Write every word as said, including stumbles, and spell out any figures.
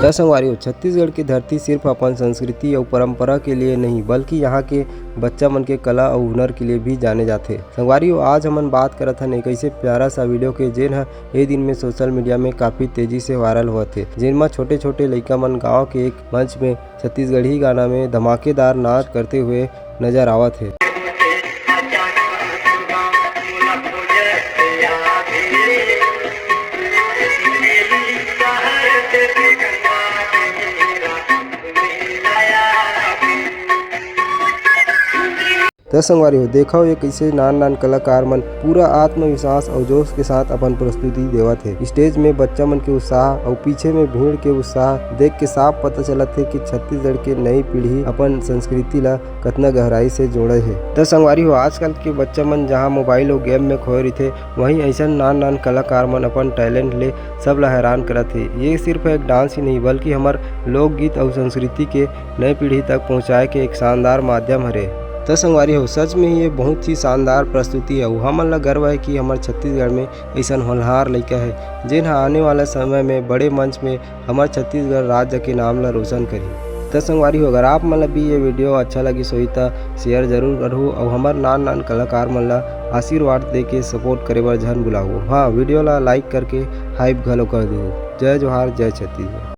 त संगवारी हो, छत्तीसगढ़ के धरती सिर्फ अपन संस्कृति अउ परंपरा के लिए नहीं, बल्कि यहाँ के बच्चा मन के कला अउ हुनर के लिए भी जाने जाथे। संगवारी हो, आज हमन बात करत हन एक ऐसे प्यारा सा वीडियो के, जेन ह ए दिन में सोशल मीडिया में काफी तेजी से वायरल होवत हे, जेन म छोटे-छोटे लइका मन गांव के एक मंच में छत्तीसगढ़ी गाना में धमाकेदार नाच करते हुए नजर आवत हे। त संगवारी हो, देखव ये कइसे नान-नान कलाकार मन पूरा आत्मविश्वास अउ जोश के साथ अपन प्रस्तुति देवत हे। स्टेज में बच्चा मन के उत्साह अउ पीछे में भीड़ के उत्साह देख के साफ पता चलत हे कि छत्तीसगढ़ के नई पीढ़ी अपन संस्कृति ला कतना गहराई से जोड़े हे। त संगवारी हो, आजकल के बच्चा मन जहां मोबाइल अउ गेम में खोए रहिथे, वहीं अइसन नान-नान कलाकार मन अपन टैलेंट ले सब ला हैरान करत हे। ये सिर्फ एक डांस ही नहीं, बल्कि हमर लोकगीत अउ संस्कृति के नई पीढ़ी तक पहुंचाए के एक शानदार माध्यम हरे। त संगवारी हो, सच में ही ये बहुत ही शानदार प्रस्तुति हे अउ हमन ला गर्व हे कि हमर छत्तीसगढ़ में अइसन होनहार लइका हे, जेन ह आने वाला समय में बड़े मंच में हमर छत्तीसगढ़ राज्य के नाम ला रोशन करही। त संगवारी हो, अगर आप मन ला भी ये वीडियो अच्छा लगिस होही त शेयर जरूर करहू अउ हमर नान-नान कलाकार मन ला आशीर्वाद दे के सपोर्ट करे बर झन भुलाहू। हाँ, वीडियो ला लाइक करके हाइप घलो कर दूहू। जय जोहार, जय छत्तीसगढ़।